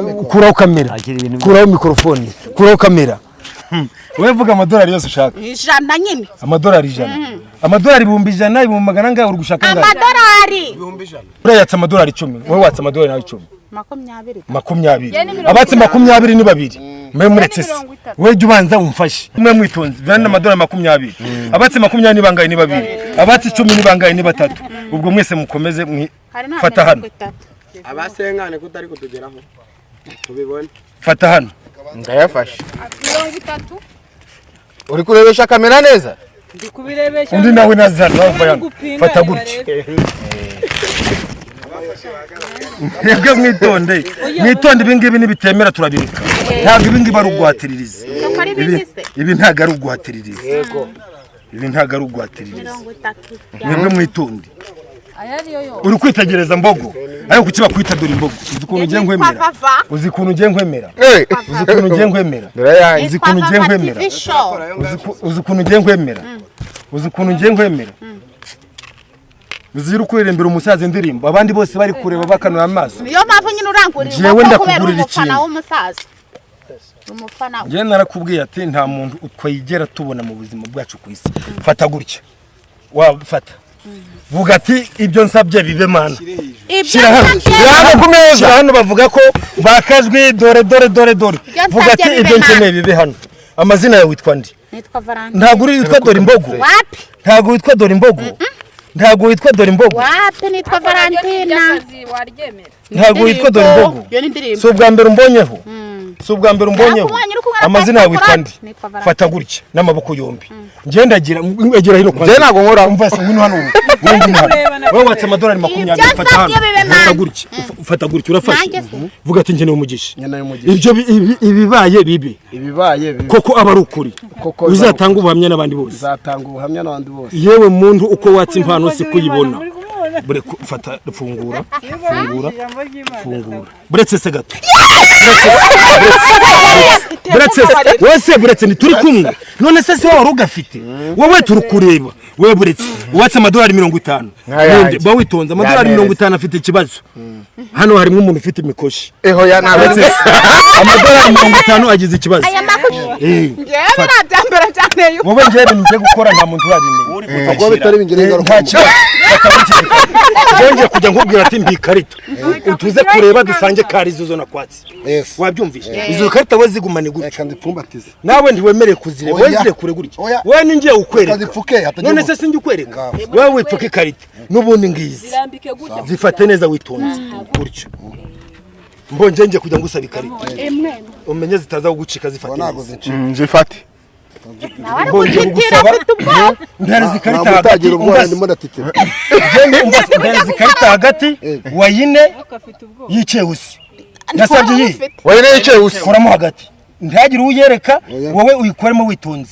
Kuraho kamera, Akira ibintu. kuraho mikorofone, kuraho kamera. Wowe vuga amadolari yose ushaka. 100 nyine. Amadolari 100, amadolari 100,000, 100,000 angahe uri gushaka angahe? Amadolari Uriya yatse amadolari 10, wowe watse amadolari nawe 10. 20. 20. Abatse 20 ni babiri. Mwe muretse se, wowe jya ubanza umfashe, mwe mwitonze. Bane amadolari 20, abatse 20 ni bangahe? Ni babiri. Abatse 10 ni bangahe? Ni batatu. Ubwo mwese mukomeze Hari nta fata hano. 30. Abasenkane kutari kutugeraho tubibone. Fata hano. Ndayafashe. 30. Uri kurebesha kamera neza? Ndi kubirebesha. Undi nawe naza hano, nawe uva hano. Gupinga, Fata gutya. Mwebwe mwitonde, mwitonde, ibi ngibi nibitemera turabireka. Ntabwo ibi ngibi ari ugwatiririza. Dukora Ibi ibindi se. ibi ntabwo ari ugwatiririza. Ibi ntabwo ari ugwatiririza. 30. Mwebwe mwitonde. Aya ariyo yo. Uri kwitegereza mbogo, ariko kuki bakwita dore imbogo? Uzi ukuntu ugiye nkwemera? Vava. Uzi ukuntu ugiye nkwemera? Eh, Uzi ukuntu ugiye nkwemera? dore yanjye. Uzi ukuntu ugiye nkwemera? TV show. Uzi ukuntu ugiye nkwemera? Uzi ukuntu ugiye nkwemera? Uzi uri kuririmbira umusaza indirimbo, abandi bose bari kureba bakanura amaso. Niyo mpamvu nyine urangurira Jewe inkoko kubera ndakugurira umufana ikintu. w'umusaza. Umufana. Njyewe narakubwiye ati nta muntu twigera tubona mu buzima bwacu ku isi. Fata gutya, wafata, vuga ati ibyo nsabye bibe mana. Ibyo Shyira hano. nsabye. Shyira hano ku meza. Shyira hano, bavuga ko bakajwi dore dore dore dore. Ibyo Vuga nsabye ati bibe ibyo mana. nkeneye bibe hano. Amazina yawe witwa nde? Nitwa Valentine. Ntabwo uri witwa dore imbogo? Wapi? Ntabwo witwa dore imbogo? Ntabwo witwa dore imbogo? Wapi, nitwa Valentina. Akazi waryemera. Ntabwo witwa dore imbogo? Iyo ni indirimbo. Si ubwa mbere umbonyeho, si ubwa mbere umbonyeho. Nakubonye uri kumwe na Amazina yawe witwa nde? Nitwa Valentine. Fata gutya n'amaboko yombi. Ngenda gira egera hino kwa. Njye ntabwo nkoraho. Umva se, ngwino hano ubu. Wowe ngwino hano. Wowe watse amadolari 20, Ibyo fata hano. nsabye bibe Fata mana. gutya, fata gutya, urafashe. Nanjye se. Vuga ati nkeneye umugisha. Nkeneye umugisha. Ibyo ibibaye bibe. Ibibaye bibe. Koko aba ari ukuri. Koko biba ari Uzatanga ubuhamya n'abandi bose. Uzatanga ubuhamya n'abandi bose. Yewe muntu, uko watse impano si kuyibona. Bure fata, fungura, fungura, fungura. Buretse se gato, buretse se wese, buretse ntituri kumwe. None se si wowe wari ugafite? Wowe turi kureba wowe. Buretse, watse amadolari 50. Nkayanjye. Ninde? Ba witonze, amadolari Yanezeza. 50 afite ikibazo. Hano harimo umuntu ufite imikoshi. Eho ya ntabwo. Buretse se, amadolari 50 agize ikibazo. Aya makuru. Eh. Ngewe biriya byambere byanteye. Wowe njyewe ibintu ngiye gukora nta muntu urabimenya. Kuba bitari bingire ingaruka. Nta kibazo. Ngiye kujya nkubwira ati mbi ikarita, utuze kureba dusange kari izo nakwatse. Yes. Wabyumvise? Izo karita we zigumane gutya. Reka nzipfumbatize. Nawe ntiwemerewe kuzireba, Oya. wowe zire kure gutya. Oya. Wowe ningiye ukwereka. Reka zipfuke, hatagira None umuntu. se sinjye ukwereka? Ngaho. Wowe wipfuke ikarita n'ubundi ngizi. Zirambike gutya. Zifate neza witonze gutyo. Mbonye ngiye kujya ngusaba ikarita, umenye zitaza kugucika. Zifate Ntabwo neza. zincika. Nzifate. Nawe ari Mbonye gutitira kugusaba afite ubwoba. mpereza ikarita Ntabwo hagati. utagira ubwoba, Umva se. ndimo ndatitira. Njyewe umva se, mpereza ikarita hagati wayine Afite ubwoba. yicaye usi. Nasabye iyi. Wayine yicaye usi. Koramo hagati, ntihagire uyereka. Oya. Wowe uyikoremo witonze,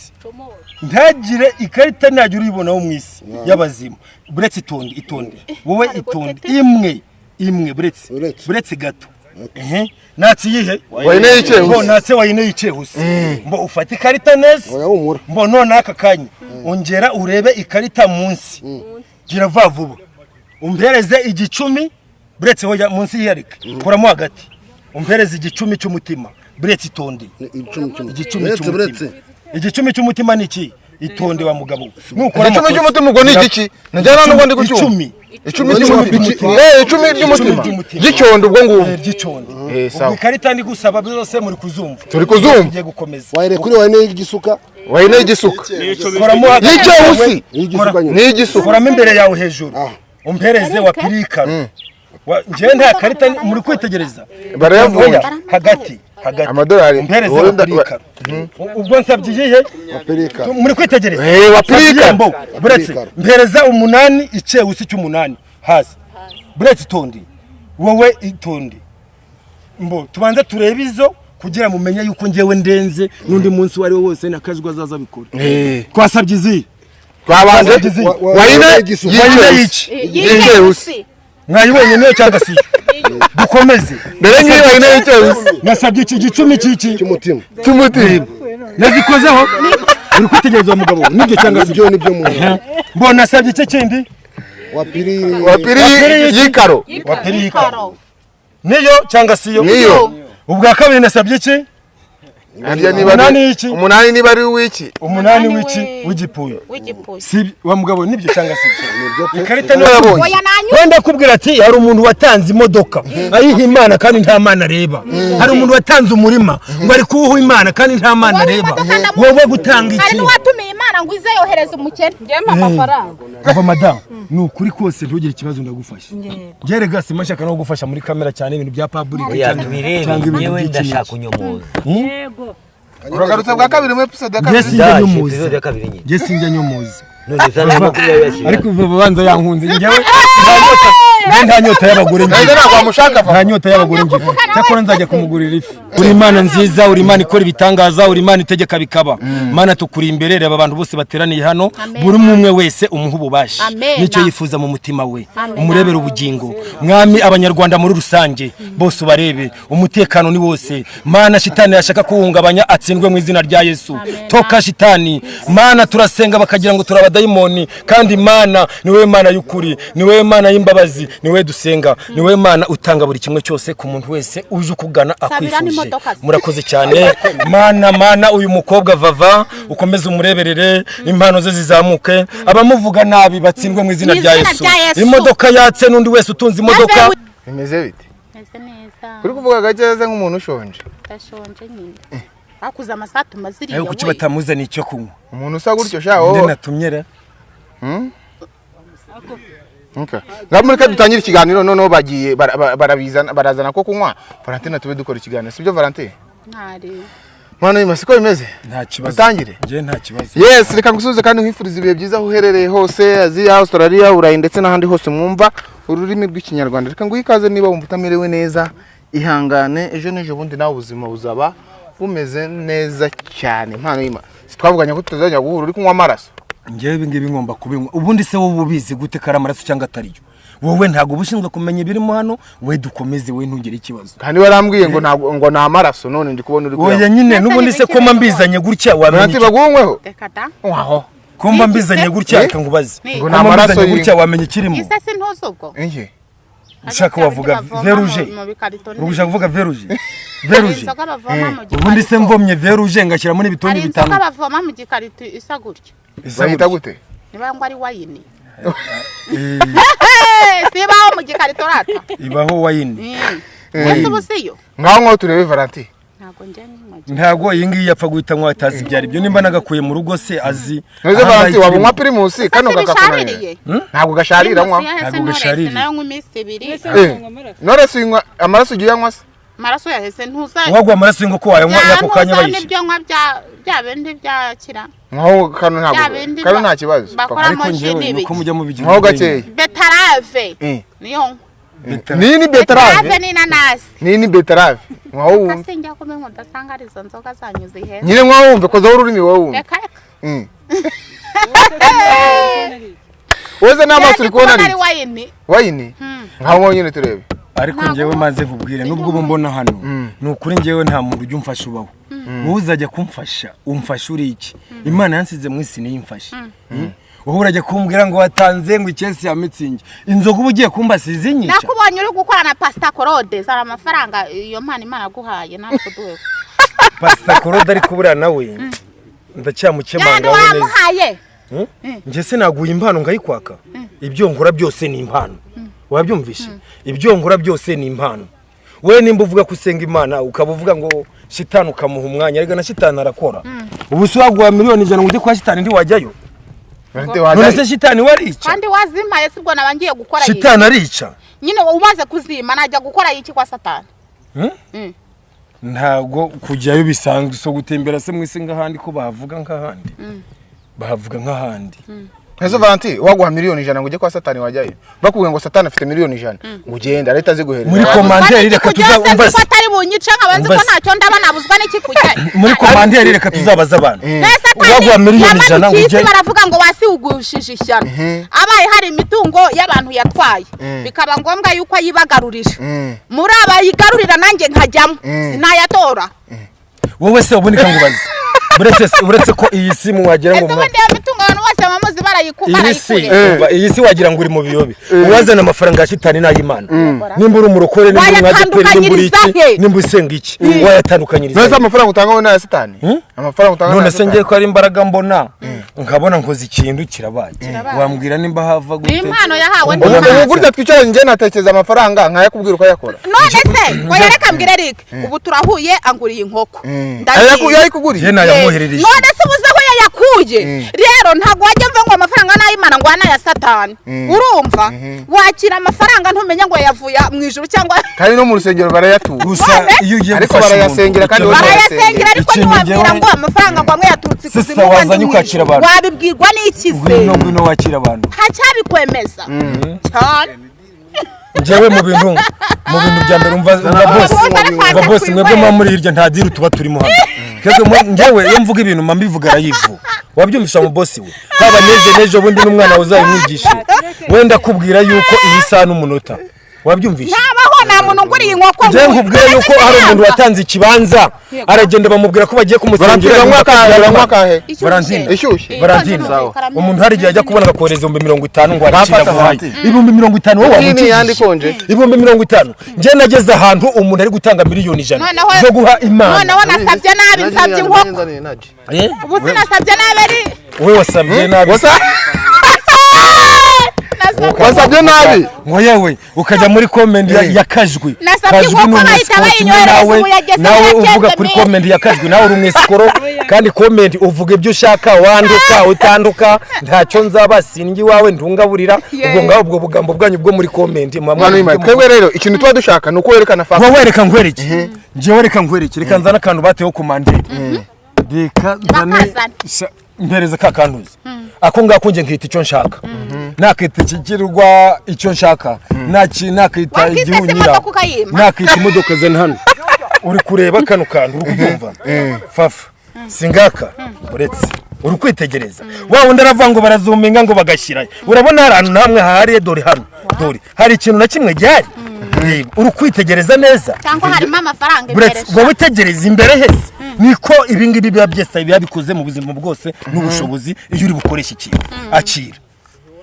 ntihagire ikarita, ntihagire uyibonaho mu isi y'abazima. Buretse, itonde, itonde wowe, itonde, imwe imwe, buretse. Buretse. Buretse gato. Ehe, natse iyihe? Wayine yicaye Mbo usi. natse wayine yicaye usi. Mbo ufate ikarita neza. Oya, humura. Mbo none aka kanya ongera urebe ikarita munsi. Gira vuba vuba umpereze igicumi. Buretse, hoya, munsi yiyarika, kuramo hagati, umpereze igicumi cy'umutima. Buretse, itonde. Icumi icumi. Igicumi Buretse, cy'umutima. buretse. Igicumi cy'umutima ni iki? Itonde wa mugabo we. Nukora Igicumi amakosa- cy'umutima ubwo ni igiki? Njyana n'ubwo ndi kucyumva. Icumi. Icumi Icumi ry'umutima. ry'umutima. Eh, icumi ry'umutima. Ry'umutima. Ry'icyondo ubwo ngubwo. Eh, ry'icyondo. Eh, Ubwo sawa. ikarita ndi gusaba byose muri kuzumva? Turi kuzumva. Tugiye gukomeza. Wayire kuri wayine y'igisuka. Wayine y'igisuka. Koramo hagati. Yicaye usi. Y'igisuka nyine. Ni igisuka. Koramo imbere yawe hejuru, umpereze wa pirikaro. Njyewe nta karita muri kwitegereza. Barayavunja. Oya, hagati hagati. Amadolari. Umpereze Wowe wa pirikaro. Ubwo nsabye iyihe? Wapirikaro. Muri kwitegereza? Eh, wa Nsabye pirikaro. mbo buretse. Pirikaro. Mpereza umunani, icewusi cy'umunani hasi. Buretse, itonde wowe, itonde. Mbo tubanze turebe izo kugira mumenye yuko njyewe ndenze n'undi munsi uwo ari we wose nakajwe azaza abikora. Eh. Twasabye izihe? Twabanze. Twasabye izihe? Wayine y'igisuka. Wayine yicaye y'iki? usi. Yicaye usi. Mwayibonye niyo cyangwa si yo? Dukomeze. Mbere ngiyi wayine yicaye usi. Nasabye iki gicumi cy'iki? Cy'umutima. Cy'umutima. Nazikozeho, uri kwitegereza uwo mugabo, nibyo cyangwa si Nibyo, nibyo muntu. Mbo nasabye iki kindi? Wapiri. Wapiri y'ikaro. Wapiri y'ikaro niyo cyangwa si yo? Niyo. Ubwa kabiri nasabye iki? Umunani iki? Umunani niba ari wiki. Umunani wiki w'igipuyo. W'igipuyo. Si wa mugabo nibyo cyangwa si ibyo? Ikarita niyo Warabonye. Oya nanyu. Wenda kubwira ati hari umuntu watanze imodoka ayiha Imana kandi nta mana areba. Hari umuntu watanze umurima ngo ari kuwuha Imana kandi nta mana areba. Wowe gutanga iki? Hari n'uwatumiye Imana ngo ize yohereza umukene. Njyema amafaranga. Umva madamu, ni ukuri kose ntugire ikibazo ndagufasha. Njye rega simashaka no gufasha muri kamera cyane ibintu bya public cyangwa ibintu ndashaka kunyomoza. Yego. Uragarutse bwa kabiri mu episode ya kabiri. Njye sinjya nyomoza. None zana makumyabiri yashyira. Ariko ubanza yankunze njyewe nta nyota y'abagore ngira. Nta nyota y'abagore ngira. Cyakora nzajya kumugurira ifi. Uri Imana nziza, uri Imana ikora ibitangaza, uri Imana itegeka bikaba. Mana tukuri imbere, reba abantu bose bateraniye hano, buri umwe wese umuha ububasha nicyo yifuza mu mutima we, umurebere ubugingo. Mwami abanyarwanda muri rusange bose ubarebe, umutekano ni wose. Mana shitani yashaka kuwuhungabanya atsindwe mu izina rya Yesu. Toka shitani. Mana turasenga bakagira ngo turabadayimoni, kandi Mana ni wowe Mana y'ukuri, ni wowe Mana y'imbabazi, ni wowe dusenga, ni wowe Mana utanga buri kimwe cyose ku muntu wese uje ukugana akwifuje. Murakoze cyane Mana. Mana uyu mukobwa Vava ukomeze umureberere, impano ze zizamuke, abamuvuga nabi batsindwe mu izina rya Yesu. Imodoka yatse n'undi wese utunze imodoka. Bimeze bite? Meze neza. Uri kuvuga gake nk'umuntu ushonje. Ndashonje nyine. Bakuze amasatu maziriya. Ariko kuki batamuzana icyo kunywa? Umuntu usa gutyo sha wowe. Nde natumyera? Okay. Ngamureka dutangire ikiganiro noneho bagiye barabizana barazana ko kunywa. Valentine tube dukora ikiganiro. Sibyo Valentine? Ntari. Mwana y'Imana siko bimeze? Nta kibazo. Dutangire? Nje nta kibazo. Yes, reka ngusubize kandi nkwifuriza ibihe byiza aho uherereye hose, Aziya, Australia, Burayi ndetse n'ahandi hose mwumva ururimi rw'Ikinyarwanda. Reka nguhe ikaze niba wumva utamerewe neza, ihangane, ejo n'ejo bundi nawe ubuzima buzaba bumeze neza cyane. Impano y'Imana. Twavuganye ko tutazajya guhura uri kunywa amaraso. Njyewe ibi ngibi ngomba kubinywa. Ubundi se wowe ubizi gute kari amaraso cyangwa atariyo? Wowe ntago ubushinzwe kumenya ibirimo hano, we dukomeze we ntugire ikibazo. Kandi warambwiye ngo ntago ngo na amaraso none ndi kubona uri kunywa. Oya nyine nubundi se koma mbizanye gutya wamenye. Ati bagunyweho? Reka da. Waho. Komba mbizanye gutya reka ngubaze. Ngo na amaraso gutya wamenye ikirimo. Ise sintuzi ubwo. Inki? Ushaka wavuga veruje. Ushaka kuvuga veruje. Veruje. Ubundi se mvomye veruje ngashyira muri bitoni bitanu. Hari inzoga bavoma mu gikarito isa gutya. Bayita gute? Niba ngo ari wayini. Sibaho mu gikarito rata. Ibaho wayini. Ese ubusiyo? Ngaho ngo turebe Valentine. Ntago njye nywa. Ntago iyi ngiyi yapfa guhita nywa atazi byari byo nimba nagakuye mu rugo se azi. Neze Valentine wabunywa Primus kano kakakunanira. Ntabwo gasharira nywa. Ntabwo gasharira. Nayo nywa iminsi ibiri. Nore se unywa amaraso ugiye anywa se? Amaraso yahese ntuza. Wagwa amaraso y'ingoko wayanywa yako kanya bayishe. Nibyo nywa bya bindi byakira. Nkaho kano ntabwo. Kano nta kibazo. Ariko njyewe nuko mujya mubigira. Nkaho gakeye. Betarave. Niyo. Nini betarave? Betarave ni inanasi. Nini betarave? Nkaho wumve. Kasi njya kumenya udasanga ari izo nzoga zanyu zihenda. Nyine nkaho wumve koza ururimi wowe wumve. Reka reka. Wowe n'amaso uri kubona ari wayini. Wayini? Nkaho nyine turebe. Ariko njyewe maze nkubwire nubwo ubu mbona hano ni ukuri njyewe nta muntu ujya umfasha ubaho. Wowe uzajya kumfasha umfasha uri iki? Imana yansize mu isi niyo imfasha. Wowe urajya kumbwira ngo watanze ngo ikesi ya mitsingi inzoga uba ugiye kumba sizinyica. Nakubonye uri gukora na Pastor Claude zara amafaranga iyo mpano Imana aguhaye natwe duhe. Pastor Claude ariko buriya nawe ndacyamukemanga wowe neza. Njye se naguye impano ngayikwaka. Ibyo nkora byose ni impano. Wabyumvishe? Ibyo nkora byose ni impano. Wewe nimba uvuga ko usenga Imana ukaba uvuga ngo shitani ukamuha umwanya, ariko na shitani arakora. Ubu se waguha miliyoni 100 ngo ujye kwa shitani ndi wajyayo? None se shitani warica? Kandi wazimpaye sibwo nabangiye gukora iki? Shitani arica. Nyine umaze kuzima najya gukora iki kwa satani? Ntago kujyayo bisanzwe so gutembera se mwisi ngahandi ko bavuga nkahandi. Bavuga nkahandi. Ese Valentine waguha miliyoni 100 ngo ujye kwa satani wajyayo? Bakubwiye ngo satani afite miliyoni 100 ngo ugende arahita aziguhereza. Muri komanderi reka tuzumva se ko atari bunyice nkabanze ko ntacyo ndaba nabuzwa n'iki kujya. Muri komanderi reka tuzabaza abantu. Waguha miliyoni 100 ngo ujye. Baravuga ngo wasiugushije ishyano. Abaye hari imitungo y'abantu yatwaye bikaba ngombwa yuko ayibagarurira. Muri abayigarurira nanjye nkajyamo sinayatora. Wowe se ubundi kangubaze. Uretse ko iyi simu wagira ngo mwa. Ese ubundi iyo mitungo abantu bose bamuzi barayikure. Iyi si wagira ngo uri mu biyobe. Uwazana amafaranga ya shitani n'ay'Imana. Nimba uri umurokore nimba uri umwadeperi nimba uri iki nimba usenga iki wayatandukanyiriza. None se amafaranga utanga wowe n'aya shitani? Amafaranga utanga none se ngiye ko ari imbaraga mbona nkabona nkoze ikintu kirabaye. Wambwira nimba hava gute? Impano yahawe ni gutya twicaranye ngiye natekereza amafaranga nkayakubwira uko yakora. None se oya reka mbwire Eric ubu turahuye anguriye inkoko. Yayikuguriye? Nayamuherereje. None se ubuze aho yayakuye? Rero ntabwo wajya mva ngo amafaranga n'ay'Imana ngo anaya Satani. Urumva? Wakira amafaranga ntumenya ngo yavuye mu ijuru cyangwa kandi no mu rusengero barayatura. Gusa iyo ugiye ariko barayasengera kandi barayasengera ariko ntiwabwira ngo amafaranga ngo amwe yaturutse ikuzimu wazanye ukakira abantu. Wabibwirwa n'iki se? Ngwino wakira abantu. Ntacyabikwemeza. Cyane. Njyewe mu bintu bya mbere umva boss mwebwe muba muri hirya nta deal tuba turimo hano. Twebwe njyewe iyo mvuga ibintu mba mbivuga arayivu. Wabyumvisha mu boss we. Haba neje bundi n'umwana uzayimwigishe. Wenda kubwira yuko iyi saha n'umunota. Wabyumvisha? Nabaho nta muntu nguriye inkoko. Njyewe nkubwiye yuko hari umuntu watanze ikibanza aragenda bamubwira ko bagiye kumusengera Valentine. Ishyushye. Valentine. Umuntu hari igihe ajya kubona agakohereza 50,000 ngo arakira guhaye. 50,000 wowe wamucishije. 50,000. Njye nageze ahantu umuntu ari gutanga 100,000,000 zo guha Imana. Noneho nasabye nabi nsabye inkoko. Ubu sinasabye nabi ari. Wowe wasabye nabi. Wasabye nabi ngo yewe ukajya muri comment ya Kajwi. Kajwi nawe uvuga kuri comment ya Kajwi nawe uri umwesikoro kandi comment uvuga ibyo ushaka wanduka utanduka ntacyo nzaba singi wawe ndungaburira ubwo ngaho ubwo bugambo bwanyu bwo muri comment twebwe rero ikintu tuba dushaka nuko werekana fact. Wowe reka nkwereke njewe reka nkwereke reka nzana akantu bateho komanderi reka nzane mpereza ka kantuzi ako ngako nje nkita icyo nshaka nakita ikigirwa icyo nshaka nakita igihunyira nakita imodoka zene hano uri kureba kano kantu uri kubyumva fafa singaka uretse uri kwitegereza wa wundi aravuga ngo barazuminga ngo bagashyira urabona hari ahantu namwe hahariye dore hano dore hari ikintu na kimwe gihari uri kwitegereza neza cyangwa harimo amafaranga imbere wowe witegereza imbere hese niko ibi ngibi biba byese biba bikoze mu buzima bwose n'ubushobozi iyo uri bukoresha ikintu akira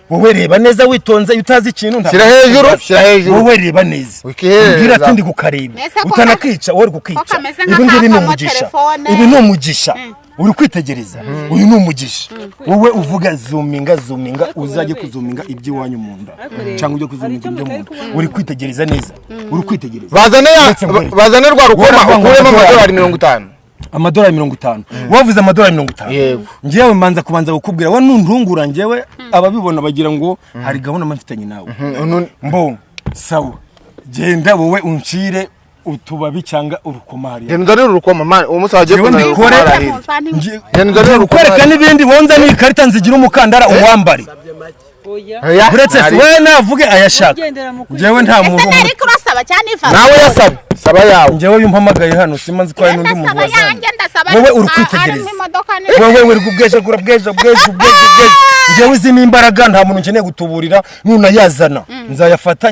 wowe reba neza witonze utazi ikintu nta shyira hejuru shyira hejuru wowe reba neza ubwira ati ndi kukareba utanakica wowe uri kukica ibi ngibi ni umugisha ibi ni umugisha uri kwitegereza uyu ni umugisha wowe uvuga zuminga zuminga uzajye kuzuminga iby'iwanyu mu nda cyangwa ujye kuzuminga ibyo mu nda uri kwitegereza neza uri kwitegereza bazane rwa rukoma ukuremo amadolari 50 amadolari 50 wavuze amadolari 50 ngewe mbanza kubanza gukubwira we nuntungura ngewe ababibona bagira ngo hari gahunda mfitanye nawe mbo sawa genda wowe uncire utubabi cyangwa urukoma hariya genda uzanire urukoma man uwo munsi wagiye kunanira urukoma hariya genda uzanire urukoma kwereka n'ibindi wonza n'ikarita nzigira umukandara uwambare uretse we navuge ayashaka ngewe nta muntu ese Eric urasaba cyane ifa nawe yasaba saba yawe ngewe yumpamagaye hano simanzi ko hari n'undi muntu wazanye wowe uri kwitegereza wowe uri kubweje bweje bweje bweje ngewe uzi n'imbaraga nta muntu nkeneye gutuburira nunayazana nzayafata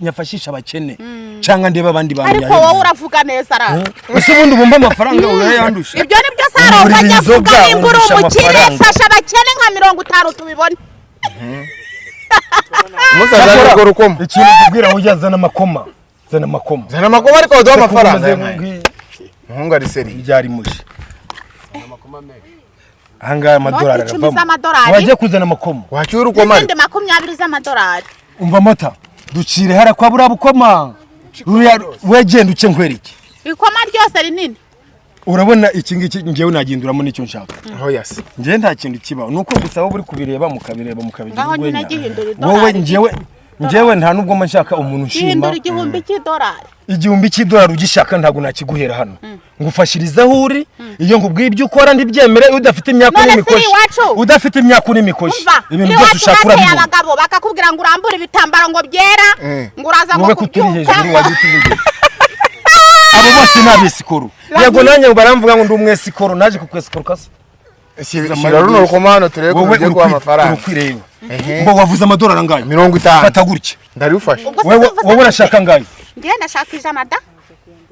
nyafashisha abakene cyangwa ndeba abandi bantu ariko wowe uravuga neza ra ese ubundi ubumba amafaranga urayandusha ibyo nibyo Saro ajya avuga nimba uri umukire fasha abakene nka 50 tubibone Musaza rwo rukoma ikintu kubwira ujya zana amakoma zana amakoma zana amakoma ariko baduha amafaranga muhungu ari seri byari mushi ahangaha amadolari aravamo wagiye kuzana amakoma wacyura urukoma n'izindi 20 z'amadolari umva mota ducire hara kwa buriya bukoma wegenda uce nkwereke ikoma ryose rinini urabona iki ngiki ngewe naginduramo nicyo nshaka oh yes ngewe nta kintu kibaho nuko gusa wowe uri kubireba mukabireba mukabigira urwenya wowe ngewe nta nubwo mba nshaka umuntu nshima gihindura 1000 cy'idolari 1000 cy'idolari ugishaka ntabwo nakiguhera hano ngufashiriza aho uri iyo nkubwiye ibyo ukora ntibyemere udafite imyaka n'imikoshi udafite imyaka n'imikoshi ibintu byose ushaka urabibona abagabo bakakubwira ngo urambure ibitambaro ngo byera ngo uraza ngo kubyuka abo bose ni abesikoro yego nanjye baramvuga ngo ndi umwesikoro naje kukwesikoro kasa shyira runo rukoma hano turebe ko ugiye guha amafaranga uri ngo wavuze amadolari angahe 50 fata gutya ndarifashe wowe urashaka angahe ngewe ndashaka 100 da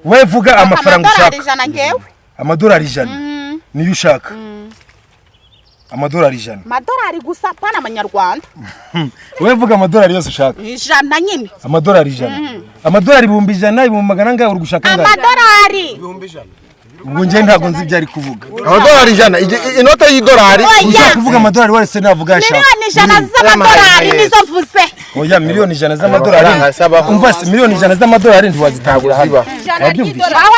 we vuga amafaranga ushaka amadolari 100 ngewe amadolari 100 niyo ushaka Amadolari 100. Amadolari gusa pana amanyarwanda. Wowe vuga amadolari yose ushaka. 100 nyine. Amadolari 100. Amadolari 100,000 100,000 uri gushaka angahe? Amadolari 100,000. Ubwo njye ntabwo nzi ibyo ari kuvuga. Amadolari 100, inote y'idolari. Ushaka kuvuga amadolari wese navuga ashaka. Miliyoni 100 z'amadolari nizo mvuze. Oya miliyoni 100 z'amadolari. Umva se miliyoni 100 z'amadolari ntiwazitangura hano. Aho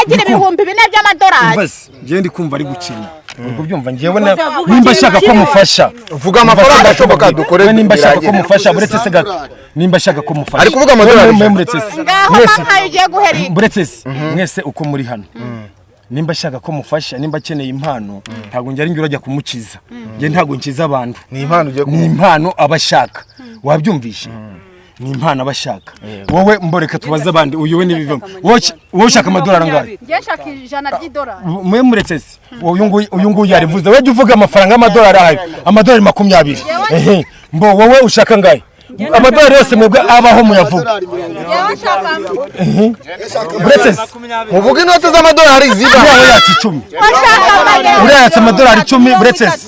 agira 4,000 by'amadolari. Umva se njye ndi kumva ari gukina. Uri kubyumva njyewe nimba ashaka ko mufasha. Vuga amafaranga ashoboka dukore. Nimba ashaka ko mufasha buretse se gato. Nimba ashaka ko mufasha. Ari kuvuga amadolari. Muretse se. Ngaho nkayo ugiye guherika. Buretse se mwese uko muri hano. Nimba ashaka ko mufasha, nimba akeneye impano, ntabwo njye ari njye urajya kumukiza. Njye ntabwo nkiza abantu. Ni impano ugiye kumuha. Ni impano abashaka. Wabyumvishe? Ni impano abashaka. Wowe mboreka tubaze abandi uyu we nibivamo. Wowe ushaka amadolari angahe? Njye nshaka 100 ry'idolari. Mwe muretse se. Uyu nguyu yarivuze. Wewe uvuga amafaranga y'amadolari ahayo. Amadolari 20. Ehe. Mbo wowe ushaka angahe? Amadolari yose mwebwe abaho muyavuga. Buretse muvuga inote z'amadolari ziba. Uriya yatse 10. Uriya yatse amadolari 10 buretse se.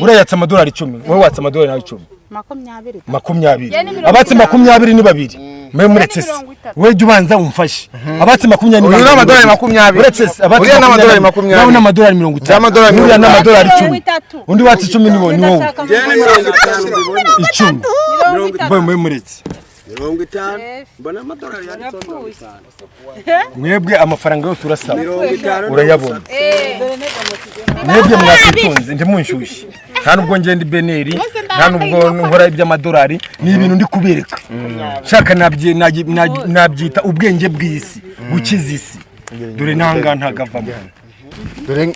Uriya yatse amadolari 10. Wowe watse amadolari 10. 20. Abatse 20 ni babiri. Mwe muretse se. Wewe jya ubanza umfashe. Abatse 20 ni amadolari 20. Uretse se abatse uriya n'amadolari 20. Nawe n'amadolari 50. Uriya n'amadolari 10. Undi watse 10 ni wowe. 10. Mwe mwe muretse. 50. Mbona amadolari yanditseho 50. Mwebwe amafaranga yose urasaba. Urayabona. Mwebwe mwakitunze ndimunshyushye. Nta nubwo ngenda ibeneri, nta nubwo nkora iby'amadolari, ni ibintu ndi kubereka. Shaka nabyita ubwenge bw'isi, gukiza isi. Dore nanga ntagavamo. Dore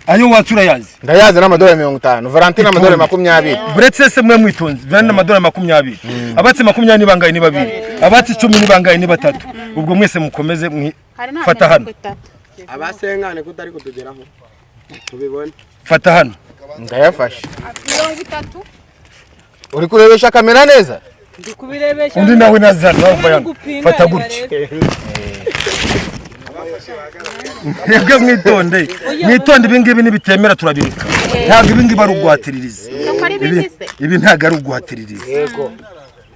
ayo watse urayazi. Ndayazi n'amadolari 50. Valentine amadolari 20. Buretse se mwe mwitonze, Valentine amadolari 20. Abatse 20 ni bangaye ni babiri. Abatse 10 ni bangaye ni batatu. Ubwo mwese mukomeze fata hano. Abasenkane kutari kutugeraho. Tubibone. Fata hano. Ndayafashe. 30. Uri kurebesha kamera neza? Ndi kubirebesha. Undi nawe nazana nawe. Fata gutya. Mwebwe mwitonde. Mwitonde ibi ngibi nibitemera turabireka. Ntabwo ibi ngibi ari ugwatiririza. Ibi ntabwo ari ugwatiririza. Yego.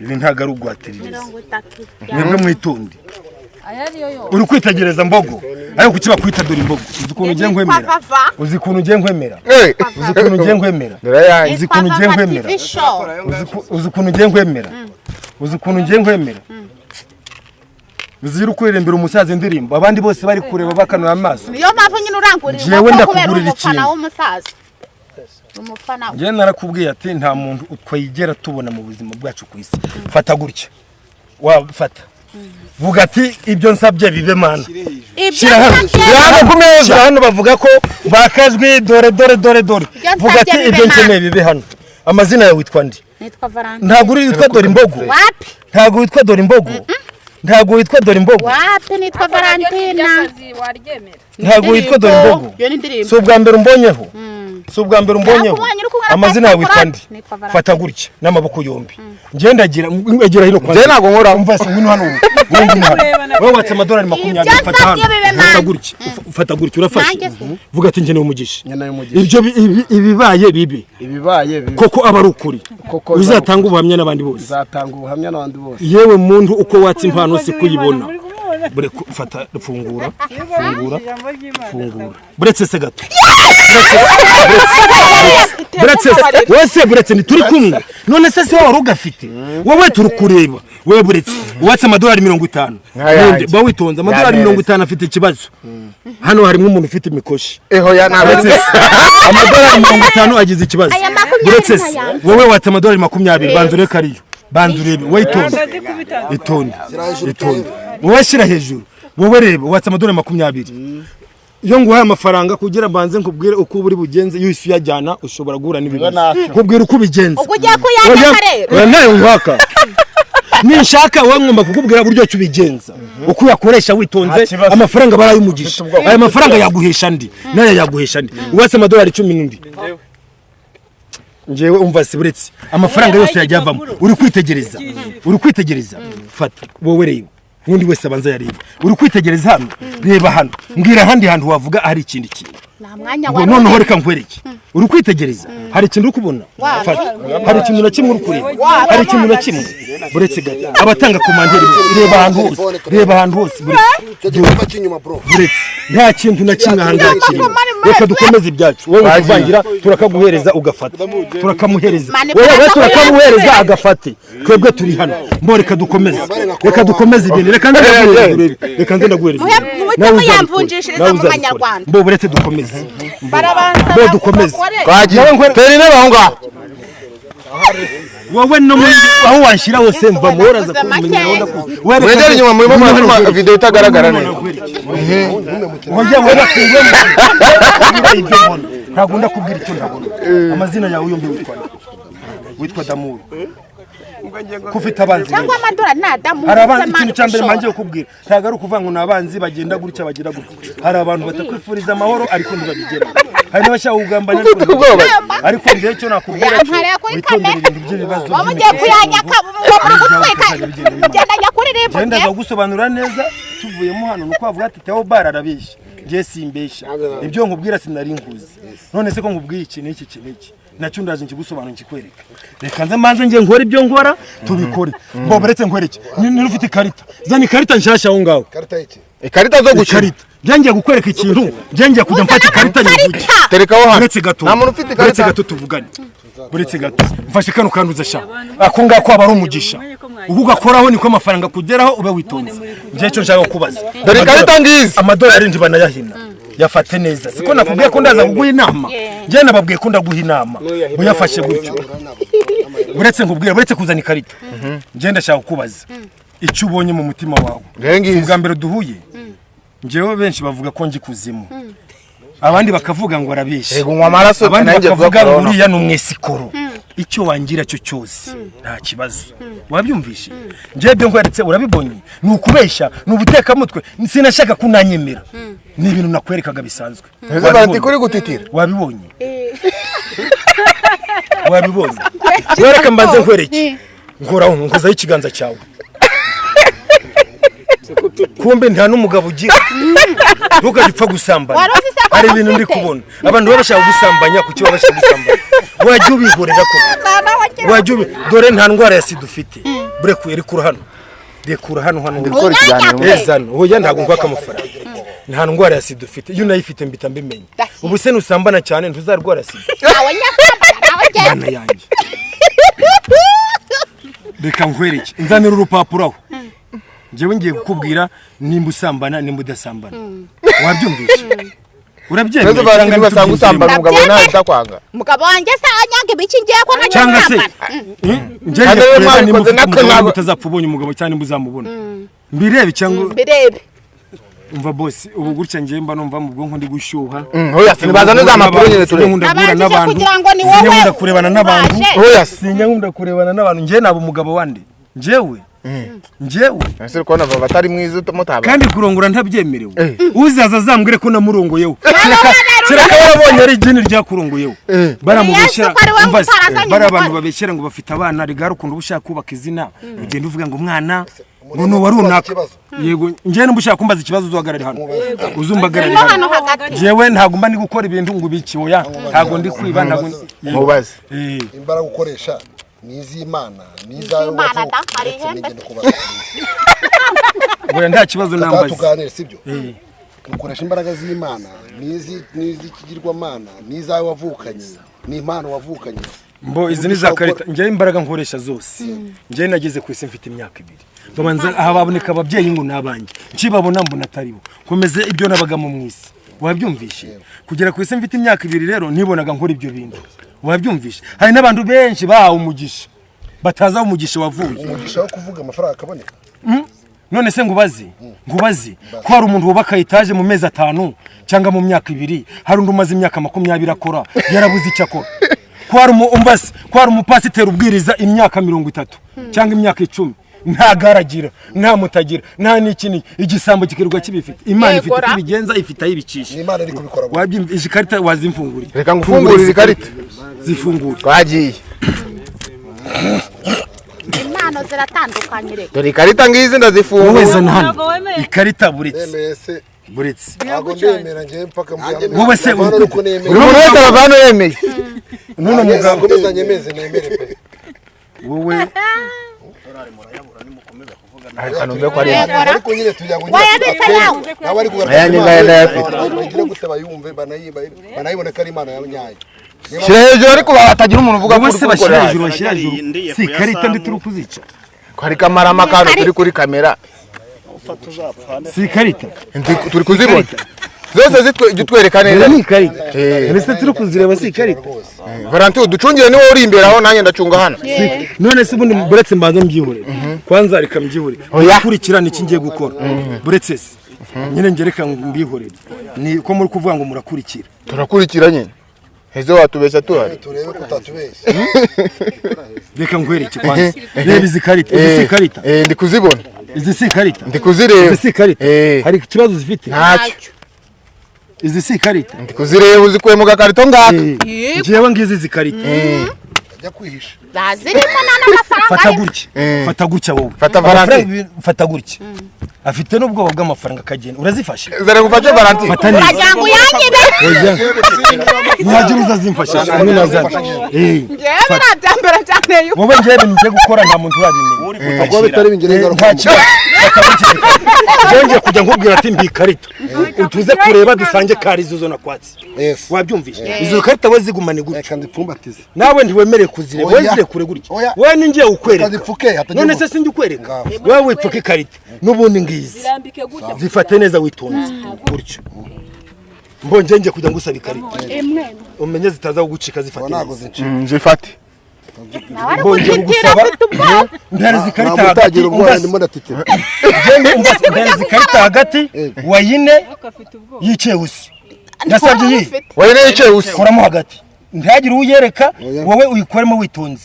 Ibi ntabwo ari ugwatiririza. Mwebwe mwitonde. Uri kwitegereza mbogo. Ayo kuki bakwita dore imbogo. Uzi ukuntu ugiye nkwemera. Uzi ukuntu ugiye nkwemera. Uzi ukuntu ugiye nkwemera. Uzi ukuntu ugiye nkwemera. Uzi ukuntu ugiye nkwemera. Uzi ukuntu ugiye nkwemera. Uzi uri kuririmbira umusaza indirimbo abandi bose bari kureba bakanura amaso. Niyo mpamvu nyine urangurira Jewe ndakugurira umufana w'umusaza. Umufana. Njye narakubwiye ati nta muntu twigera tubona mu buzima bwacu ku isi. Fata gutya. Wafata. Vuga ati ibyo nsabye bibe mana. Shyira hano ku meza. Hano bavuga ko bakajwi dore dore dore dore. Vuga ati ibyo nkeneye bibe hano. Amazina yawe witwa ndi? Nitwa Valentine. Ntabwo uri witwa dore imbogo. Wapi? Ntabwo witwa dore imbogo. Ntabwo witwa dore imbogo. Wapi nitwa Valentina. Ntabwo witwa dore imbogo. Si ubwa mbere umbonyeho. Si ubwa mbere umbonyeho. Amazina yawe witwa ndi? Fata gutya n'amaboko yombi. Njye ndagira egera hino kwa. Njye ntabwo nkora. Umva se ngwino hano. Ngwino hano. Wowe watse amadolari 20 fata hano. Fata gutya. Fata gutya urafashe. Vuga ati nkeneye umugisha. Ibyo ibibaye bibi. Ibibaye bibi. Koko aba ari ukuri. Uzatanga ubuhamya n'abandi bose. Uzatanga ubuhamya n'abandi bose. Yewe muntu uko watse impano si kuyibona. Bure fata fungura. Fungura. Fungura. Buretse se gato. Buretse wese buretse ni turi kumwe. None se se wari ugafite. Wowe turi kureba. Wewe buretse watse amadolari 50. Nde ba witonze amadolari 50 afite ikibazo. Hano harimo umuntu ufite imikoshi. Eho ya nawe. Amadolari 50 agize ikibazo. Buretse wowe watse amadolari 20 banza ureka ariyo. Banza urebe wowe itonde. Itonde. Itonde. Wowe shyira hejuru. Wowe reba watse amadolari 20. Iyo nguhaye amafaranga kugira mbanze nkubwire uko uri bugenze iyo isi uyajyana ushobora guhura n'ibibazo. Nkubwire uko ubigenza. Ubwo ugiye kuyandika rero. Oya nawe ngwaka. Ninshaka wowe ngomba kukubwira buryo cyo ubigenza. Uko uyakoresha witonze amafaranga barayumugisha. Aya mafaranga yaguhesha ndi. Naye yaguhesha ndi. Uwatse amadolari 10 n'undi. Njewe umva si buretse amafaranga yose yajyavamo uri kwitegereza. Uri kwitegereza. Fata wowe reba. Undi wese abanza yareba. Uri kwitegereza hano. Reba hano. Mbwira ahandi hantu wavuga hari ikindi kintu. Mwanya Ngo noneho reka nkwereke. Uri kwitegereza? Hari ikintu uri kubona? Hari ikintu na kimwe uri kureba? Hari ikintu na kimwe? Buretse gato. Abatanga komanderi reba ahantu hose. Reba ahantu hose. Buretse. Nta kintu na kimwe ahangaha kirimo. Reka dukomeze ibyacu. Wowe uvangira turakaguhereza ugafata. Turakamuhereza. Wowe turakamuhereza agafate. Twebwe turi hano. Mbo reka dukomeze. Reka dukomeze ibintu. Reka ndaguhereza. Reka ndaguhereza. Nawe yamvunjishiriza mu Banyarwanda. Mbo buretse dukomeze. Barabanza. Mbo dukomeze. Teri intebe aho ngaho. Wowe no muri aho wanshira hose mva muhoraza kumenya. Wegere inyuma murimo muratuma video itagaragara neza. Oya wowe singwe. Ntabwo ndakubwira icyo ndabona. Amazina yawe yombi witwa nde? Witwa Damuru. Kufite abanzi cyangwa amadorari na Damuru. Hari abanzi, ikintu cya mbere manje kukubwira ntabwo ari ukuvuga ngo ni abanzi bagenda gutya bagira gutya. Hari abantu batakwifuriza amahoro ariko ntibabigeraho. Hari n'abashaka kugambana ariko njyewe icyo nakubwira cyo witondere ibintu by'ibibazo. Wamugiye kuyanyaka gutwika mugenda kuririmba. Ngenda ndagusobanura neza tuvuyemo hano nuko avuga ati Theo Bar arabeshya. Ngiye simbeshya. Ibyo nkubwira sinari nkuzi. None se ko nkubwiye iki n'iki iki n'iki nacyo ndaje nkigusobanura nkikwereka. Reka nze manze ngiye nkora ibyo nkora tubikore. Mbo buretse nkwereke. Ni ufite ikarita. Zana ikarita nshasha aho ngaho. Ikarita iki? Ikarita zo gukina. Ngiye gukwereka ikintu. Ngiye kujya mfata ikarita nyivuge. Terekaho hano. Buretse gato. Nta muntu ufite ikarita. Buretse gato tuvugane. Buretse gato. Mfashe kano kanduza sha. Ako ngako aba ari umugisha. Ubu ugakoraho niko amafaranga kugeraho ube witonze. Ngiye cyo nshaka kubaza. Dore ikarita ngizi. Amadolari ndi banayahina. Yafate neza. Siko nakubwiye ko ndaza kuguha inama. Ngiye nababwiye ko ndaguha inama. Uyafashe gutyo. Buretse nkubwira, buretse kuzana ikarita. Ngiye ndashaka kukubaza. Icyo ubonye mu mutima wawe. Ubwa mbere duhuye. Njewe benshi bavuga ko ngi kuzimu. Abandi bakavuga ngo arabeshya. Yego nywa amaraso abandi bakavuga ngo uriya ni umwesikoro. Icyo wangira cyo cyose nta kibazo. Wabyumvishe? Njewe byo nkweretse urabibonye. Ni ukubeshya, ni ubutekamutwe. Sinashaka kunanyemera. Ni ibintu nakwerekaga bisanzwe. Ese bati kuri gutitira. Wabibonye? Wabibonye? Wereka mbanze nkwereke. Nkoraho nkozaho ikiganza cyawe. Kumbe nta n'umugabo ugira. Ntukajye gusambana. Hari ibintu ndi kubona. Abantu babashaka gusambanya kuki babashaka gusambanya. Wajya ubihorera ko. Wajya dore nta ndwara ya sida ufite. Burekuye rekura hano. Rekura hano hano. Ezano. Oya ntago ngwaka amafaranga. Nta ndwara ya sida ufite. Iyo unayifite mbita mbimenya. Ubu se nusambana cyane ntuzarwara sida. Mana yanjye. Reka nkwereke. Nzanira urupapuro aho. Njyewe ngiye kukubwira nimba usambana nimba udasambana. Wabyumvise? Urabyemera cyangwa basanga usambana umugabo nawe utakwanga? Umugabo wanjye se anyanga ibiki ngiye ko ntajya cyangwa se ngiye kureba nimba umugabo utazapfa ubonye umugabo cyangwa nimba uzamubona. Mbirebe cyangwa mbirebe. Umva boss ubu gutya ngiye mba numva mu bwonko ndi gushyuha. Oya sinibaza neza amapuro nyine turebe. Nkunda n'abantu. Sinkunda kurebana n'abantu. Oya sinkunda kurebana n'abantu ngiye naba umugabo wande. Njyewe njyewe ese ko nava batari mwiza mutaba kandi kurongora ntabyemerewe. Uzaza azambwire ko namurongoyeho. Kereka warabonye ari igini ryakurongoyeho. Baramubeshyera bari abantu babeshyera ngo bafite abana rigara ukuntu ushaka kubaka izina ugenda uvuga ngo umwana ngo ni uwa runaka. Yego njyewe nimba ushaka kumbaza ikibazo uzahagarare hano. Uzumbagarare hano. Njyewe ntabwo mba ndi gukora ibintu ngo ubiki oya ntabwo ndi kwiba ntabwo mubaze. Imbaraga ukoresha nizimana nizawe wavuka kubaza. Oya nta kibazo nambaza. Tuganire sibyo? Ukoresha imbaraga z'Imana nizi kigirwamana nizawe wavukanye ni impano wavukanye. Mbo izi ni za karita njye imbaraga nkoresha zose. Njye nageze ku isi mfite imyaka 2. Babanza aha baboneka ababyeyi ngo nabanjye. Nkibabona mbona ataribo. Komeze ibyo nabagamo mu isi. Wabyumvishe? Kugera ku isi mfite imyaka 2 rero nibonaga nkora ibyo bintu. Wabyumvishe? Hari n'abantu benshi bahawe umugisha. Bataza umugisha wavuye. Umugisha wo kuvuga amafaranga akaboneka. None se ngubaze ko hari umuntu wubaka etaje mu mezi 5 cyangwa mu myaka 2 hari undi umaze imyaka 20 akora yarabuze icyo akora. Ko hari umbaze ko hari umupasiteri ubwiriza imyaka 30 cyangwa imyaka 10 nta garagira nta mutagira nta n'ikini igisambo kikirirwa kibifite. Imana ifite ibigenza ifite ayibicisha. Imana iri kubikora. Wabyumvise ikarita wazimfungurira. Reka ngufungurire ikarita. Zifungure. Twagiye. Impano ziratandukanye reka. Dore ikarita ngizi ndazifunguye. Wowe zana hano. Ikarita buretse. Buretse ntabwo ndemera njye mpaka wowe se uri kunemera buri muntu wese ava hano yemeye none mugabo akomeza nyemeze nemere pe wowe ariko numve ko ari ariko nyine tujya ngo Wayabitse nawe. nawe ari kugaragaza Aya ni Imana, nayo ndayafite. bagira gute bayumve banayibone ko ari Imana yanyaye. Shyira hejuru ariko hatagira umuntu uvuga ko wowe uri se bashyira kubikorera hejuru bashyira hejuru si ikarita ndi turi kuzica hari kamarama kano turi kuri kamera si ikarita turi kuzibona zose zitwereka neza ni ikarita mbese turi kuzireba si ikarita Valentine uducungire niwe uri imbere aho nanjye ndacunga hano none se ubundi buretse mbanze mbyihorere kwanza reka mbyihorere kurikirana iki ngiye gukora buretse se nyine njye reka mbihorere ni ko muri kuvuga ngo murakurikira turakurikira nyine ese watubeshya tuhari turebe ko utatubeshya reka nkwereke kwanza reba izi karita izi si ikarita ndi kuzibona izi si ikarita ndi kuzireba izi si ikarita hari ikibazo zifite ntacyo izi si ikarita ndi kuzireba uzikuye mu gakarito ngaka njyewe ngizi izi karita ajya kwihisha zirimo nta n'amafaranga fata arimo. gutya fata gutya wowe Fata Valentine. Fata gutya afite n'ubwoba bw'amafaranga akagenda urazifashe zara gufashe Valentine fata neza uragira ngo uyanyibe ntihagira uzazimfasha hamwe na zana ngewe biriya byambere byanteye wowe ngewe ibintu ngiye gukora nta muntu urabimenya kuba bitari bingire ingaruka nta kibazo fata gutya ikarita ngiye kujya nkubwira ati mbi ikarita utuze kureba dusange kari izo nakwatse Yes. wabyumvise izo karita we zigumane gutya reka nzipfumbatize nawe ntiwemerewe kuzireba Oya. wowe zirekure gutya Oya. wowe ningiye ukwereka Reka zipfuke, hatagira none umuntu. se sinjye ukwereka Ngaho. wowe wipfuke ikarita n'ubundi ngizi Zirambike gutya. zifate neza witonze gutyo mbonye ngiye kujya ngusaba ikarita umenye zitaza kugucika zifate ntabwo neza zincika zifate nawe ari mbongeye gutitira kugusaba afite ubwoba mpereza ikarita ntabwo hagati utagira ubwoba umbase ndimo ndatitira Njyewe umbase mpereza ikarita hagati wayine yicehusi nasabye iyi wayine yicaye usi koramo hagati ntihagire uyereka wowe uyikoremo witonze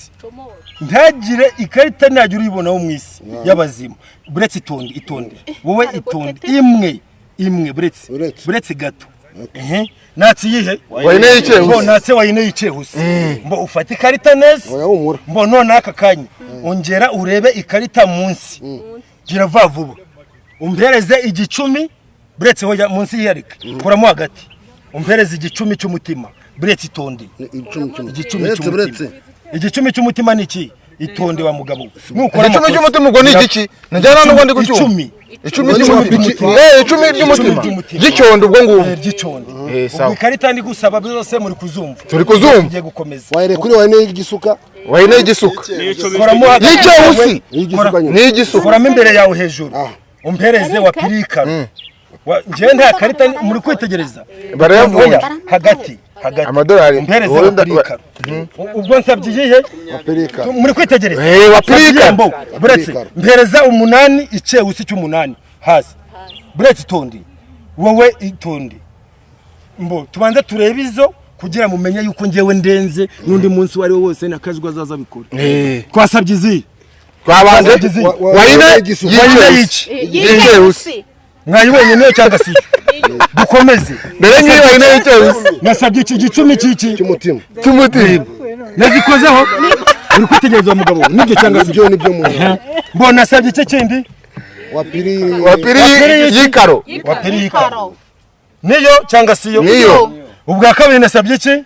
ntihagire ikarita ntihagire uyibonaho mu isi y'abazima buretse itonde itonde wowe itonde imwe imwe buretse Buretse. buretse gato Ehe. Natse iyihe Wayine yicaye Mbo usi natse wayine yicehuse mbo ufate ikarita neza oya humura mbo none aka kanya ongera urebe ikarita munsi gira vuba vuba umpereze igicumi buretse hoya munsi yiyarika kuramo hagati umpereze igicumi cy'umutima buretse itonde icumi cumi igicumi buretse buretse cy'umutima igicumi cy'umutima ni iki itonde wa mugabo we nukora igicumi cy'umutima ubwo ni igiki najyana n'ubwo ndi kucyumva icumi icumi cy'umutima icumi ry'umutima ry'icyondo ubwo ngubwo ry'icyondo sawa. ubwo ikarita ndi gusaba byose muri kuzumva Turi kuzumva. tugiye gukomeza wayire kuri wayine y'igisuka wayine y'igisuka koramo hagati y'icyewusi y'igisuka nyine ni igisuka koramo imbere yawe hejuru umpereze wa pirikaro Njyewe nta karita muri kwitegereza Barayavunja. Oya, hagati hagati Amadolari. umpereze Wowe wa pirikaro ubwo nsabye iyihe pirikaro. muri kwitegereza Wa pirikaro. Nsabye mbo buretse Pirikaro. mpereza umunani icewusi cy'umunani hasi buretse itonde wowe itonde mbo tubanze turebe izo kugira mumenye yuko njyewe ndenze n'undi munsi uwo ari wo wose nakajwi azaza abikora twasabye izihe twabanze Twasabye izihe wayine y'igisuka. wayine y'iki yicehuse mwayibonye niyo cyangwa si dukomeze mbere ngiyi wayine y'icyewusi nasabye iki gicumi cy'iki cy'umutima cy'umutima nazikozeho uri kwitegereza uwo mugabo nibyo cyangwa si nibyo nibyo mu mbo nasabye iki kindi wa piri wa piri y'ikaro wa pirikaro niyo cyangwa si yo niyo ubwa kabiri nasabye iki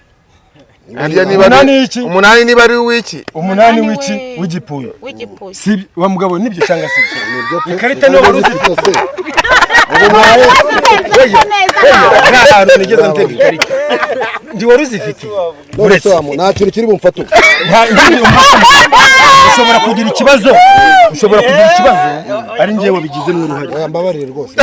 harya niba Umunani ari y'iki? umunani niba ari uw'iki umunani w'iki w'igipuyo w'igipuyo si wa mugabo nibyo cyangwa si byo ikarita niyo wari ufite rwose neza nawe nta hantu nigeze ntega ikarita ndi wari uzifite none se wamu nta kintu kiri bumfate ubu ushobora kugira ikibazo ushobora kugira ikibazo ari njyewe wabigizemo uruhare oya mbabarire rwose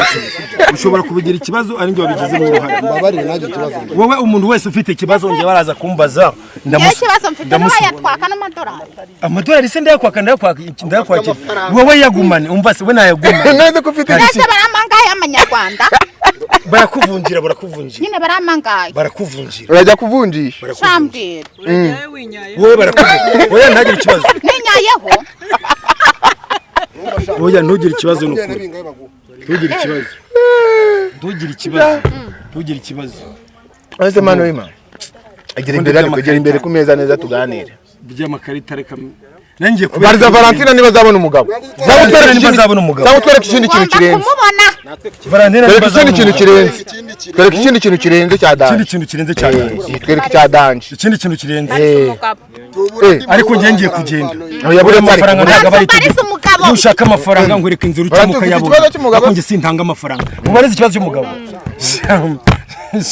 ushobora kubigira ikibazo ari njyewe wabigizemo uruhare mbabarire nanjye ikibazo wowe umuntu wese ufite ikibazo njyewe araza kumbaza ngewe ikibazo mfite n'uwayatwaka n'amadolari amadolari se ndayakwaka ndayakwakira wowe yagumane umva se we nayagumane neza ko ufite mbese baramangaye y'amanyarwanda barakuvunjira barakuvunjira nyine baramangaye barakuvunjira urajya kuvunjisha shambwira wowe barakuvunjira oya ntagire ikibazo ninyayeho oya ntugire ikibazo ni ukuri ntugire ikibazo ntugire ikibazo ntugire ikibazo ese mano w'Imana egera imbere ariko egera imbere ku meza neza tuganire by'amakarita reka Nangiye kubariza Valentina niba azabona umugabo. Zamutwereka ikindi kintu kirenze. Valentina niba azabona ikintu kirenze. Twereka ikindi kintu kirenze cya danje. Ikindi kintu kirenze cya danje. Twereka icya danje. Ikindi kintu kirenze. Ariko ngiye ngiye kugenda. Oya amafaranga ntabwo aba ari itegeko. Iyo ushaka amafaranga ngwereka inzira ucamo ukayabona. Ariko njye sintanga amafaranga. Mubarize ikibazo cy'umugabo.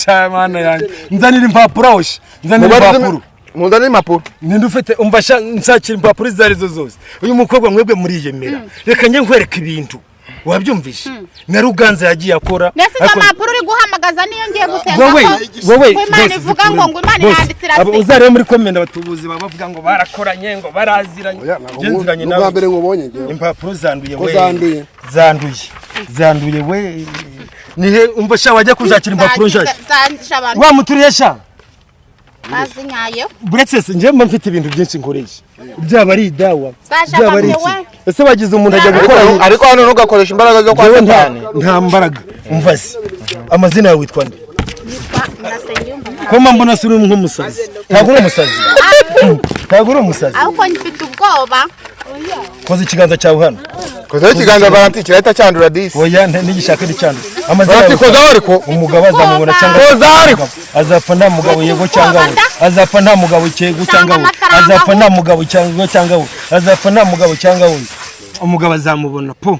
Shamana yanjye. Nzanira impapuro aho. Nzanira impapuro. Muzanire impapuro. Ninde ufite umva nshakira impapuro izo arizo zose. Uyu mukobwa mwebwe muriyemera. Reka njye nkwereka ibintu. Wabyumvishe? Na Ruganza yagiye akora. Nese izo mpapuro uri guhamagaza niyo ngiye gusenga wowe wowe Imana ivuga ngo ngo Imana iranditse irasinya. Uzarebe muri comment abatubuzi baba bavuga ngo barakoranye ngo baraziranye. Ngenziranye nawe. Mbere nkubonye ngewe. Impapuro zanduye we. Zanduye. Zanduye. Zanduye we. Nihe umva sha wajya kuzakira impapuro nshasha. Wa muturiye sha. Bazinyaye. Buretse se njye mba mfite ibintu byinshi nkoresha. Byaba ari idawa. Byaba ari iki. Ese wagize umuntu ajya gukora ariko hano ntugakoresha imbaraga zo kwa Satani. Nta mbaraga. Umva se. Amazina yawe witwa nde? Nitwa Murasengiyumva. Ko mbona suri nk'umusazi. Ntabwo uri umusazi. Ntabwo uri umusazi. Ahubwo mfite ubwoba. Koza ikiganza cyawe hano. Koza ikiganza Valentina kirahita cyandura disi. Oya ntigishaka n'icyandura. Amazina yawe koza ariko umugabo azamubona cyangwa koza ariko azapfa nta mugabo yego cyangwa we. Azapfa nta mugabo cyego cyangwa we. Azapfa nta mugabo cyangwa cyangwa we. Azapfa nta mugabo cyangwa we. Umugabo azamubona po.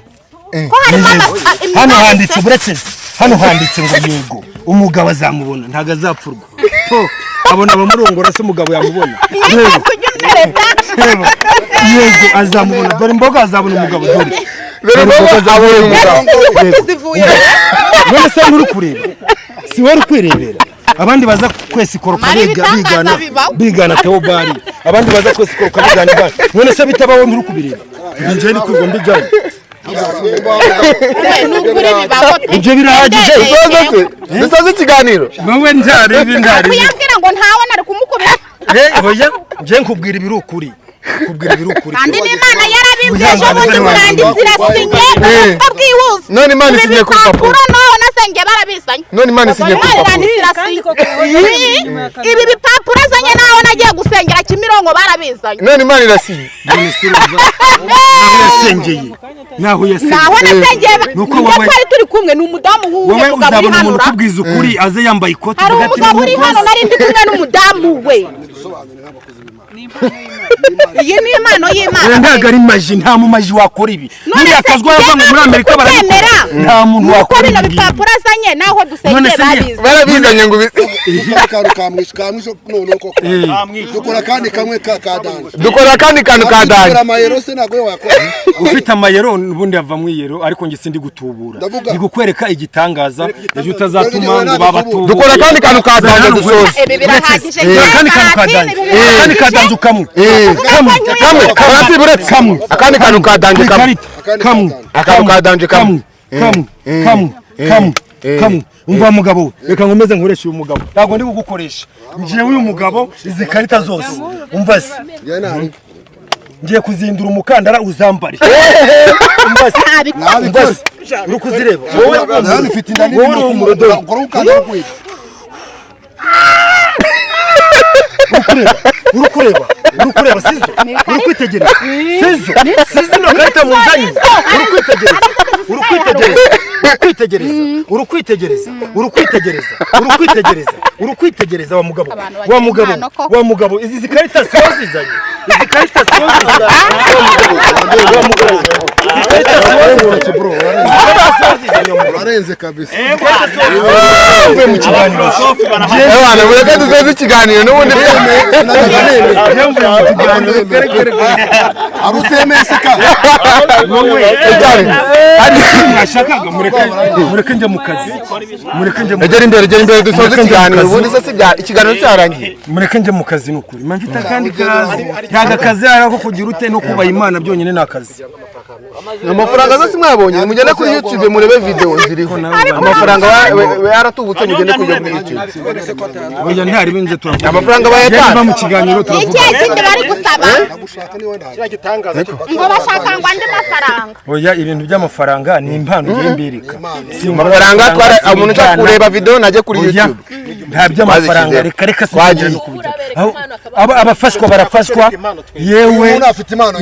Hano handitse buretse. Hano handitse ngo yego. Umugabo azamubona ntago azapfurwa. Po abona abamurongora se umugabo yamubona. Yego. Yego azamubona dore imboga azabona umugabo dore. Dore imboga abona umugabo. None se nturi kureba. Si wowe uri kwirebera. Abandi baza kwesi koroka bigana bigana Theobald. Abandi baza kwesi koroka bigana bari. None se bitabaho nturi kubireba. Nje ni kwigomba mbijyanye. Ibyo birahagije. Dusoze ikiganiro. Wowe ntari ntari. Kuyambwira ngo ntawe nari kumukubita. Oya nje nkubwira ibiri ukuri. Kubwira ibiri ukuri. Kandi n'Imana yarabimbwiye ejo bundi muranditse irasinye ubwo bwihuse. None Imana isinye ku rupapuro. None nasengeye barabizanye. None Imana isinye ku rupapuro. Ibi bipapuro azanye naho nagiye gusengera Kimironko barabizanye. None Imana irasinye. Naho yasengeye. Naho yasengeye. Naho nasengeye. Nuko wowe twari turi kumwe ni umudamu wuwe mugabo uri hano. Wowe uzabona umuntu ukubwiza ukuri aze yambaye ikoti. Hari umugabo uri hano nari ndi kumwe n'umudamu we. Iyi ni impano y'Imana. Ntabwo ari maji, nta mumaji wakora ibi. Nuriya akazwa yavanga muri Amerika barabikora. Nta muntu wakora ibi. Bino bipapuro azanye naho dusengeye babizi. Barabizanye ngo ubisi. Akantu kamwishe kamwishe none koko. Dukora kandi kamwe ka danje. Dukora kandi kantu ka danje. Dukora amayero se ntabwo wakora. Ufite amayero ubundi yava mu iyero ariko nge sindi gutubura. Ndi gukwereka igitangaza ejo utazatuma ngo babatubure. Dukora kandi kantu ka danje dusoze. Ibi birahagije. Kandi kantu ka danje. Kandi ka danje ukamwe. Kamwe kamwe kamwe buretse kamwe akandi kantu ka danje kamwe kamwe akantu ka danje kamwe kamwe kamwe kamwe kamwe. Umva mugabo we reka nkomeze nkoreshe uyu mugabo ntabwo ndi kugukoresha ngiye uyu mugabo izi karita zose umva se ngiye kuzindura umukandara uzambare umva se umva se uri kuzireba wowe ufite inda nini wowe uri umurodoro ukora umukandara ukwiye. Uri kureba uri kureba sizo uri kwitegereza sizo sizo no karita muzanye uri kwitegereza uri kwitegereza uri kwitegereza uri kwitegereza uri kwitegereza uri kwitegereza uri kwitegereza wa mugabo wa mugabo wa mugabo izi karita sizo zizanye izi karita sizo zizanye wa mugabo izi karita sizo zizanye bro urarenze kabisa. Uvuye mu kiganiro Ewana mureke dusoze ikiganiro n'ubundi mureke njye mu kazi mureke njye mu Egera imbere egera imbere dusoze ikiganiro ubundi se si bya ikiganiro cyarangiye mureke njye mu kazi nukuri mba mfite akandi kazi ntago akazi ari ako kugira ute no kubaha Imana byonyine ni akazi. Amafaranga zose mwabonye mugende kuri YouTube murebe video ziriho amafaranga yaratubutse mugende kujya kuri YouTube. Oya ntari binze turavuga amafaranga bayatanga mu kiganiro turavuga. Iki kindi bari gusaba ngo bashaka ngo andi mafaranga. Oya ibintu by'amafaranga ni impano ngiye Si amafaranga twara umuntu ushaka kureba video najye kuri YouTube. Nta by'amafaranga reka reka twagiye aho Abafashwa barafashwa. Yewe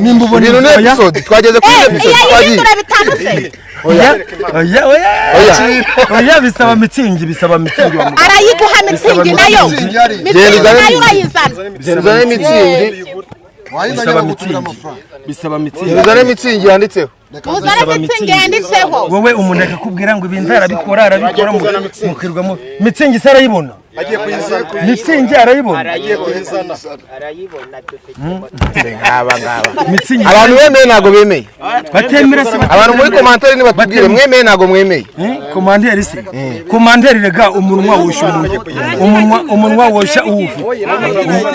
nimba ubona ibintu ni episode twageze kuri episode twagiye. Bitanu se. Oya oya oya oya, bisaba mitsingi, bisaba mitsingi. Arayiguha mitsingi nayo. Mitsingi nayo urayizana. Uzane mitsingi. Bisaba mitsingi. Bisaba mitsingi. Uzane mitsingi yanditseho. Uzane mitsingi yanditseho. Wowe umuntu akakubwira ngo ibintu arabikora arabikora mukirwamo. Mitsingi se arayibona? Agiye kuyizana. Mitsingi arayibona. Agiye kuyizana. Arayibona dufite. Ngaba ngaba. Mitsingi abantu bemeye ntago bemeye. Batemera se abantu muri commentaire ni batubwire mwemeye ntago mwemeye. Commentaire se. Commentaire rega umunwa wosha umunwa. Umunwa wosha uwufite.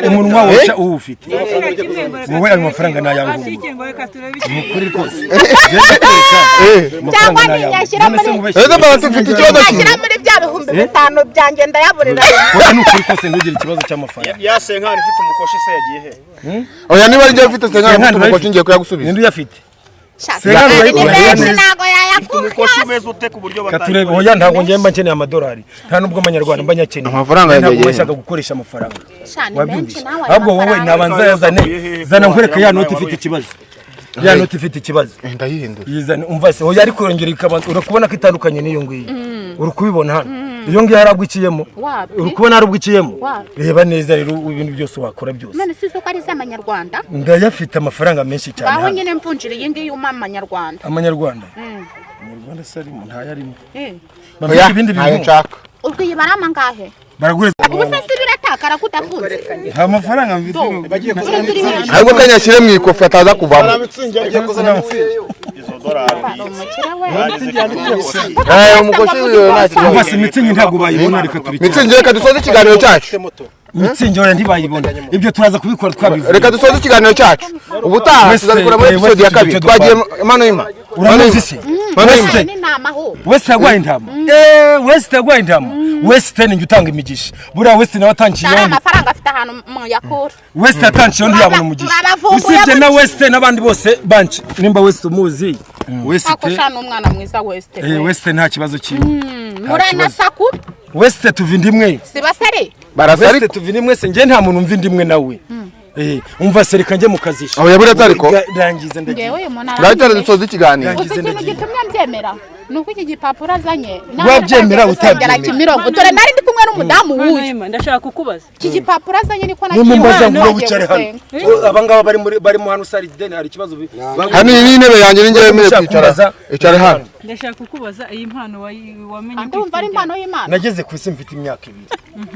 Umunwa wosha uwufite. Wowe ayo mafaranga nayangu. Ni kuri rwose. Cyangwa ninyashyira muri Ese baba tufite ikibazo kimwe. Muri bya 5000 byanjye ndayaburira. Wowe ni ukuri kose ntugire ikibazo cy'amafaranga. Ya senkani ufite umukoshi se yagiye he? Oya niba ari ufite senkani ufite umukoshi ngiye kuyagusubiza. Ninde uyafite? Senkani ni menshi ntago yayakura. Umukoshi umeze ute ku buryo batari. Oya ntago ngiye mba nkeneye amadolari. Nta nubwo amanyarwanda mba nyakeneye. Amafaranga ntabwo nshaka gukoresha amafaranga. Wabyumvise? Ahubwo wowe nabanza yazane zana nkwereke ya noti ifite ikibazo. Ya noti ifite ikibazo. Ndayihindura. Yizane umva se oya ariko yongera ikabanza urakubona ko itandukanye n'iyo ngiyo. Uri kubibona hano. Iyo ngiyo harabwo ikiyemo. Uri kubona harabwo ikiyemo. Reba neza rero ibintu byose wakora byose. None si ko ari z'amanyarwanda? Ndayafite amafaranga menshi cyane. Baho nyine mvunjira iyi ngiyo umpa amanyarwanda. Amanyarwanda? Amanyarwanda se arimo ntayarimo. Oya ntayo nshaka. Ubwo iyi barama ngahe? Baragure. Ubu se biratakara kudafunze. Nta mafaranga mfite. Ahubwo kanyashyire mu ikofi ataza kuvamo. Umukoshi nta kibazo. Umva se mitsingi ntabwo bayibona reka tubikore. Mitsingi reka dusoze ikiganiro cyacu. Mitsingi oya ntibayibona. Ibyo turaza kubikora twabivuze. Reka dusoze ikiganiro cyacu. Ubutaha tuzabikora muri episode ya kabiri. Twagiye mano ima. Uramuzi se? Wese yagwaye intama. Wese yagwaye intama. Wese ni utanga imigisha. Buriya Wese nawe atangiye yombi. Amafaranga afite ahantu yakura. Wese atangiye yombi yabona umugisha. Usibye na Wese n'abandi bose banki. Nimba Wese umuzi. Wese akoshana umwana mwiza Wese. Wese nta kibazo kimwe. Muranasaku. Wese tuva indimwe. Sibasare. Barasari. Wese tuva indimwe se nge nta muntu umva indimwe nawe. Umva se reka njye mukazisha. Aho yabura ariko. Rangiza ndagiye. Ngewe umuntu arangije. Dusoza ikiganiro. Uzi ikintu gitumye mbyemera? Nuko iki gipapuro azanye wabyemera utabyemera. Kimirongo dore nari ndi kumwe n'umudamu wuyu. Ndashaka kukubaza. Iki gipapuro azanye niko nakiye. Ngo wicare hano. Aba ngaba bari muri barimo hano sari deni hari ikibazo. Hano iyi ntebe yanjye ni ngewe wemerewe kwicara. Icare hano. Ndashaka kukubaza iyi mpano wamenye. Ndumva ari impano y'Imana. Nageze ku isi mfite imyaka 2.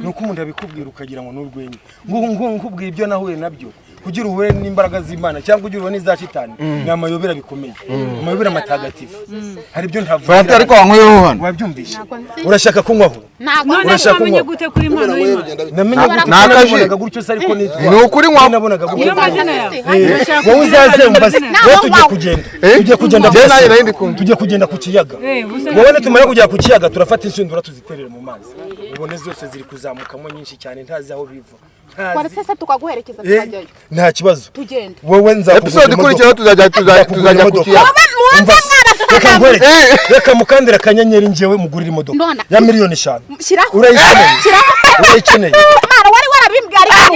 Nuko umuntu abikubwira ukagira ngo n'urwenya. Ngo nkubwira ibyo nahuye nabyo. Kugira uhure n'imbaraga z'Imana cyangwa kugira uhure n'iza shitani ni amayobera bikomeye. Amayobera matagatifu. Hari ibyo ntavuga. Fanta ariko wankweyeho hano. Wabyumvise? Urashaka kunywaho? Urashaka kumenya gute kuri impano y'Imana? Namenye nakaje gutyo se ariko nitwa. Ni ukuri nywa. Nabonaga gutyo. Wowe uzaze umbaze. Wowe tugiye kugenda. Tugiye kugenda. Tugiye kugenda ku kiyaga. Wowe nitumara kugera ku kiyaga turafata inshundura tuziterera mu mazi. Ubone zose ziri kuzamukamo nyinshi cyane ntazi aho biva. Waretse se tukaguherekeza tukajyayo. Nta kibazo. Tugende. Wowe nzakugura. Episode ikurikiraho tuzajya ku kiyaga. Reka mukandira akanyenyeri njyewe mugurira imodoka ya miliyoni 5. Urayikeneye. Urayikeneye. Mara wari warabimbwiye ariko.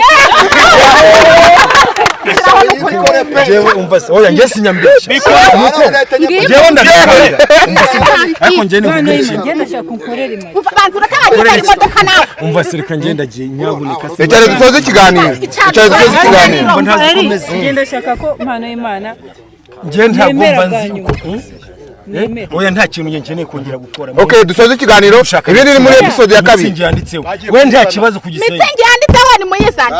Jewe umva se oya nge sinyambesha. Jewe ndakanda. Umva se ariko nge ni nge ndashaka unkorera imari. Umva banza uratabara imodoka nawe. Umva se reka nge ndagiye nyabuneka se. Icare dusoze ikiganiro. Icare dusoze ikiganiro. Nge ndashaka ko impano y'Imana nge ntabwo mba nzi uko. Oya nta kintu nge nkeneye kongera gukora. Okay dusoze ikiganiro. Ibindi ni muri episode ya kabiri. Mitsingi yanditseho. We nta kibazo ku gisenge. Mitsingi yanditseho ni muyizane.